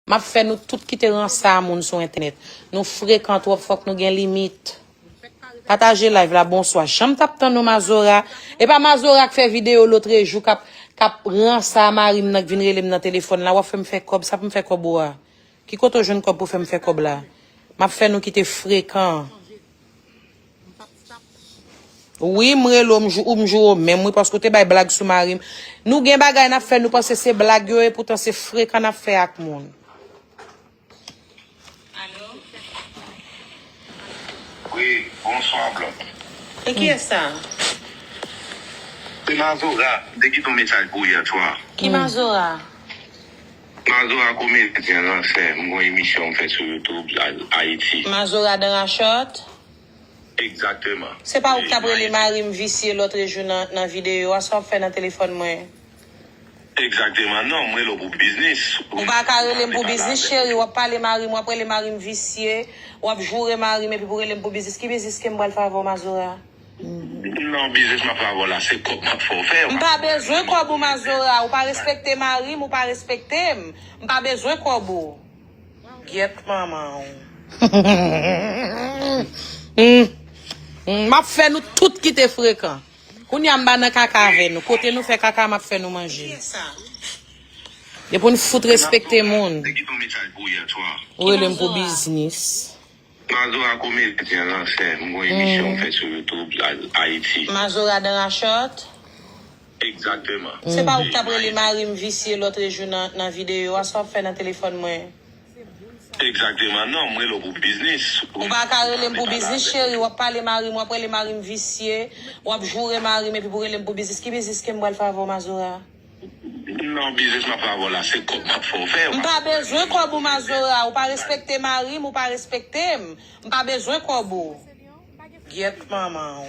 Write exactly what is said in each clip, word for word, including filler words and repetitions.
M ap fè nou tout kite ransa a moun sou entènèt. Nou frekan twòp, fòk nou gen limit. Pataje live la, bonswa. Jan m t ap tann nou, Mazora. E pa Mazora k fè videyo lotrejou k ap, k ap ransa mari m nan k vin rele m nan telefòn la. W ap fè m fè kòb, sa pou m fè kòb ou a? Ki kote w jwenn kòb pou fè m fè kòb la? M ap fè nou kite frekan. Wi, m rele w, m jou, ou m joure w menm, wi, paske w te bay blag sou mari m. Nou gen bagay n ap fè, nou panse se blag yo ye, poutan se frekan n ap fè ak moun. Wi, bonswa, Blòd. E kiyès sa? Se Mazora, m te kite yon mesaj pou ou yè swa. Ki Mazora? Mazora komedyen lan, sè, m gon emisyon m fè sou YouTube, Ayiti. Mazora dan rachòt? Egzakteman. Se pa ou ki t ap rele mari m visye lòtrejou nan, nan videyo a, sa w ap fè nan telefòn mwen? Egzakteman. Non, m rele w pou biznis. Ou pa ka rele m pou biznis, cheri. W ap pale mari m, w ap rele mari m visye, w ap joure mari m, epi pou rele m pou biznis. Ki biznis ke m pral fè avè w, Mazora? Non, biznis m ap fè avè w la, se kòb m ap fè w fè. M pa bezwen kòb ou, Mazora. Ou pa respekte mari m, ou pa respekte m. M pa bezwen kòb ou. Gyèt manman w. M ap fè nou tout kite frekan. Kounye a m pa nan kaka avè nou. Kote nou fè kaka, m ap fè nou manje. E pou n fout respekte moun. Ou rele m pou biznis. Mazora komedyen lan, sè, m gon emisyon m fè sou YouTube, Ayiti. Mazora dan rachòt? Egzakteman. Se pa ou ki t ap rele mari m visye lòtrejou nan, nan videyo a, sa w ap fè nan telefòn mwen? Egzakteman. Non, m rele w pou biznis. Ou pa ka rele m pou biznis, cheri. W ap pale mari m, w ap rele mari m visye, w ap joure mari m, epi pou rele m pou biznis. Ki biznis ke m pral fè avè w, Mazora? Non, biznis m ap fè avè w la, se kòb m ap fè w fè. M pa bezwen kòb ou, Mazora. Ou pa respekte mari m, ou pa respekte m. M pa bezwen kòb ou. Gyèt manman w.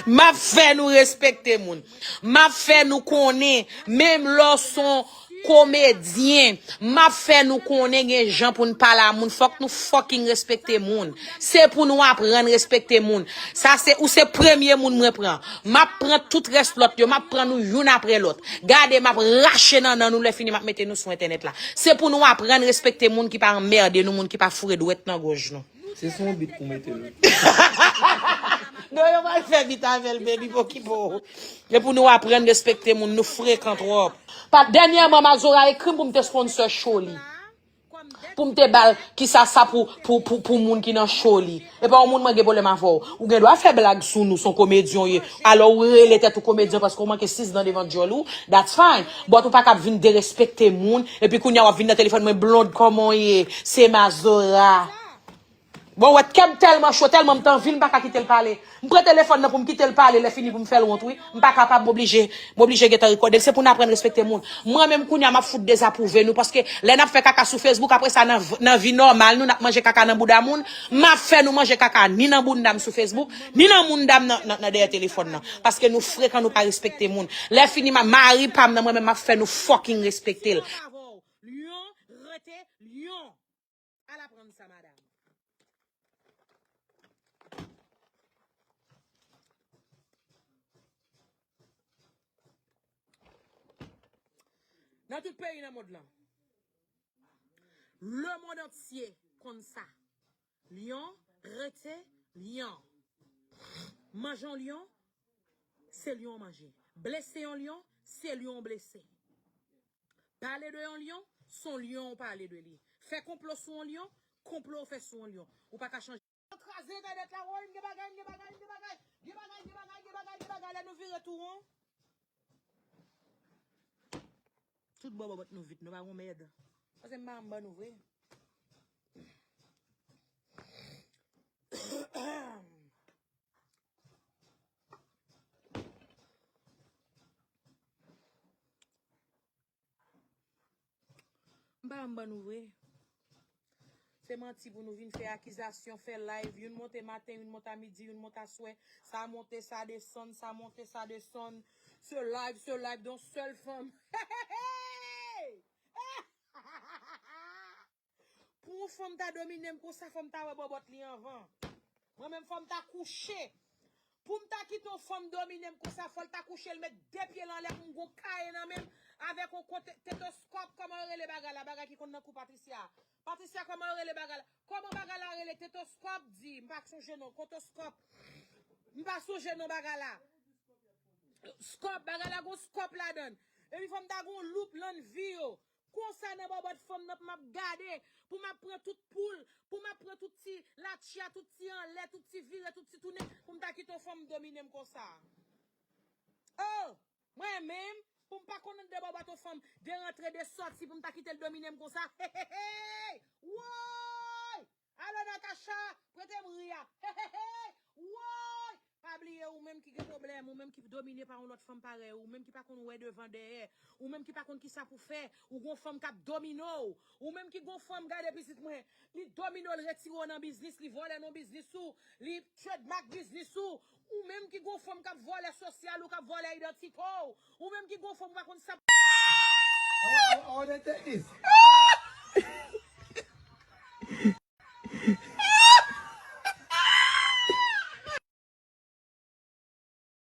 M ap fè nou respekte moun. M ap fè nou konnen, menm lè w se yon komedyen, m ap fè nou konnen gen jan pou n pale a moun. Fòk nou fucking respekte moun. Se pou nou aprann respekte moun. Sa se, ou se premye moun mwen pran. M ap pran tout rès lòt yo, m ap pran nou youn aprè lòt. Gade, m ap rache nannan nou, lè fini m ap mete nou sou entènèt la. Se pou nou aprann respekte moun ki pa anmède nou, moun ki pa foure dwèt nan gòj nou. Se sou yon bit pou mete l. Non, yo pral fè bit avè l, baby, pokipo. E pou nou aprann respekte moun, nou frekan twòp. Pa, dènyèman, Mazora ekri m pou m te sponsor show li. Pou m te ba l, kisa sa pou, pou, pou, pou moun ki nan show li. E pa yon moun mwen gen pwoblèm avè w. Ou gen dwa fè blag sou nou, se yon komedyen w ye. Alò ou rele tèt ou komedyen paske w manke sis dan devan djòl ou, that's fine. But ou pa ka ap vin derespekte moun, epi kounye a w ap vin nan telefòn mwen, Blonde, kòman w ye? Se Mazora. Bon, w wè, kè m tèlman cho, tèlman m t anvi l, m pa ka kite l pale. M pran telefòn nan pou m kite l pale, lè fini pou m fè l wont, wi. M pa kapab, m oblije, m oblije gentan rekòde l. Se pou n aprann respekte moun. Mwen menm, kounye a, m ap fout dezapwouve nou, paske lè n ap fè kaka sou Facebook, apre sa, nan, nan vi nòmal nou, n ap manje kaka nan bouda moun, m ap fè nou manje kaka ni nan bounda m sou Facebook, ni nan mounda m nan, nan, nan dèyè telefòn nan. Paske nou frekan, nou pa respekte moun. Lè fini, ma, mari pa m nan, mwen menm, m ap fè nou fucking respekte l. Lyon, rete Lyon. Al aprann sa, madanm. Nan tout peyi nan mond lan, lemonn antye konn sa. Lyon rete Lyon. Manje yon lyon, se lyon w manje. Blese yon lyon, se lyon w blese. Pale de yon lyon, se yon lyon w pale de li. Fè konplo sou yon lyon, konplo w fè sou yon lyon. Ou pa ka chanje. Kraze entènèt la, woy, m gen bagay, m gen bagay, m gen bagay, gen bagay, gen bagay, gen bagay, gen bagay, lè nou vire tou won. Tout bò bòbòt nou vit, nou pa gon mèd. Paske m pa anba nou vre. M pa anba nou vre. Se manti pou nou vin fè akizasyon, fè live, youn monte maten, youn monte a midi, youn monte aswè, sa monte, sa desann, sa monte, sa desann. Se live, se live, don sèl fanm. Pou yon fanm ta domine m konsa, fò m ta wè bòbòt li anvan. Mwen menm, fò m ta kouche. Pou m ta kite yon fanm domine m konsa, fò l ta kouche, l met de pye l anlè pou m gon kaye nan men m avèk yon kote tetoskòp, kòman yo rele bagay la, bagay ki konn nan kou Patricia. Patricia, kòman yo rele bagay la? Kòman bagay la rele? Tetoskòp, di. M pa sonje non, kotoskòp. M pa sonje non bagay la. Skòp, bagay la gon skòp ladan l. Epi fò m ta gon loup lan vi yo. Konsa nan bòbòt fanm nan pou m ap gade, pou m ap pran tout poul, pou m ap pran tout ti latcha, tout ti anlè, tout ti vire, tout ti tounen, pou m ta kite yon fanm domine m konsa. Oh! Mwen menm, pou m pa konn anndan bòbòt yon fanm, de rantre, de sòti, pou m ta kite l domine m konsa. Hey, hey, hey! Woy! Alo Natacha, prete m ri a. Hey, hey, hey! Woy! Pa bliye ou menm ki gen pwoblèm, ou menm ki domine pa yon lòt fanm parèy, ou menm ki pa konn wè devan dèyè, ou menm ki pa konn kisa pou fè, ou gon fanm k ap domine w, ou menm ki gon fanm, gade pitit mwen, li domine w, l retire w nan biznis, li vòlè non biznis ou, li trademark biznis ou, ou menm ki gon fanm k ap vòlè sosyal ou, k ap vòlè idantite w, ou menm ki gon fanm ou pa konn sa. I want, I want to take this.